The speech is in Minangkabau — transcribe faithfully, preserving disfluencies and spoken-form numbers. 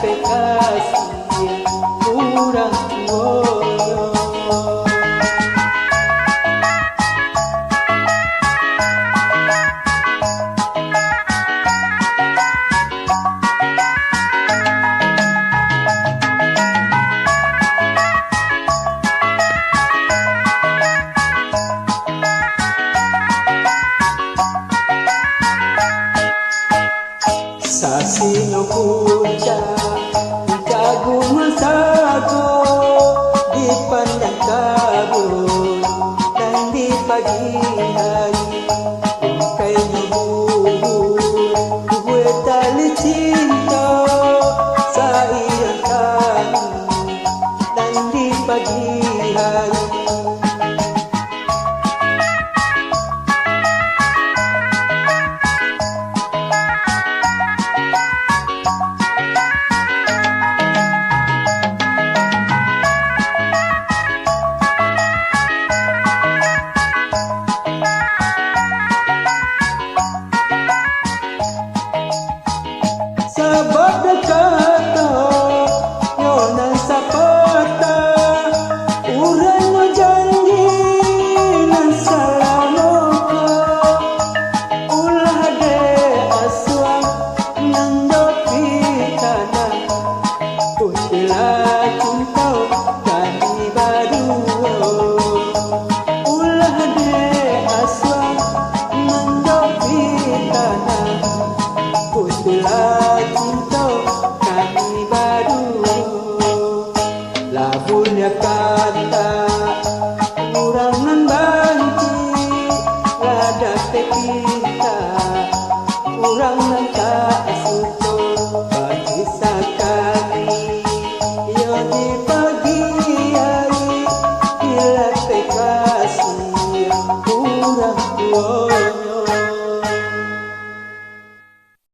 Kasih urang tuo. Sasinyo puncak, puncak gunuang sago, di panjang kabun, nan di pagi hari, ungkainyo bubuih, bubuih tali cinto, sairang kami, nan di pagi hari. Sabab dek kato yo nan sapatah, urang nan janji nan salamo ko, ulah dek asuang nan dopi tanah. Putuihlah cinto kami baduo, ulah dek asuang nan dopi tanah. Putuihlah cinto kami baduo. Lah buliah kato urang nan banci, lah dapek pinta urang nan tak suko, banci sakali yo di pagi ari, dilateh kasih urang tuo.